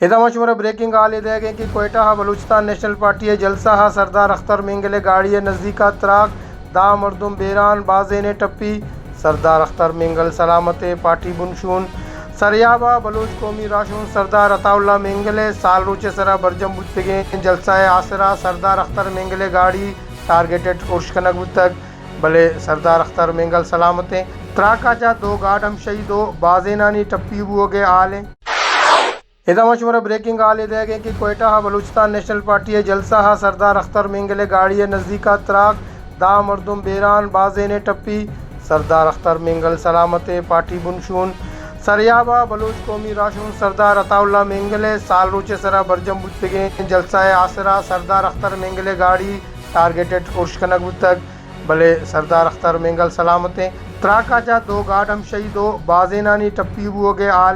ادا ما شمارا بریکنگ حالے دئیگ ایں کہ کوئٹہ ءَ بلوچستان نیشنل پارٹی ءِ جلسہ ءَ سردار اختر مینگل ءِ گاڑی ءِ نزیک ءَ تراک، دہ مردم بیران، بازینے ٹپی، سردار اختر مینگل سلامت ءِ پارٹی بنشون۔ سریاب ءَ بلوچ قومی راہشون سردار عطا اللہ مینگل ءِ سال روچ ءِ سرا برجم بوتگیں جلسہ ءِ آسرا سردار اختر مینگل ءِ گاڑی ٹارگٹ اٹ ارش کنگ بوتگ، بلے سردار اختر مینگل سلامت ایں۔ تراک ءَ چہ دو گارڈ ہم شہید و بازینانی ٹپی بوگ ءِ حال ایں۔ ادا ما شمارا بریکنگ حالے دئیگ ایں کہ کوئٹہ ءَ بلوچستان نیشنل پارٹی ءِ جلسہ ءَ سردار اختر مینگل ءِ گاڑی ءِ نزیک ءَ تراک، دہ مردم بیران، بازینے ٹپی، سردار اختر مینگل سلامت ءِ پارٹی بنشون۔ سریاب ءَ بلوچ قومی راہشون سردار عطا اللہ مینگل ءِ سال روچ ءِ سرا برجم بوتگیں جلسہ ءِ آسرا سردار اختر مینگل ءِ گاڑی ٹارگٹ اٹ ارش کنگ بوتگ، بلے سردار اختر مینگل سلامت ایں۔ تراک ءَ چہ دو گارڈ ہم شہید و بازینانی ٹپی بوگ ءِ حال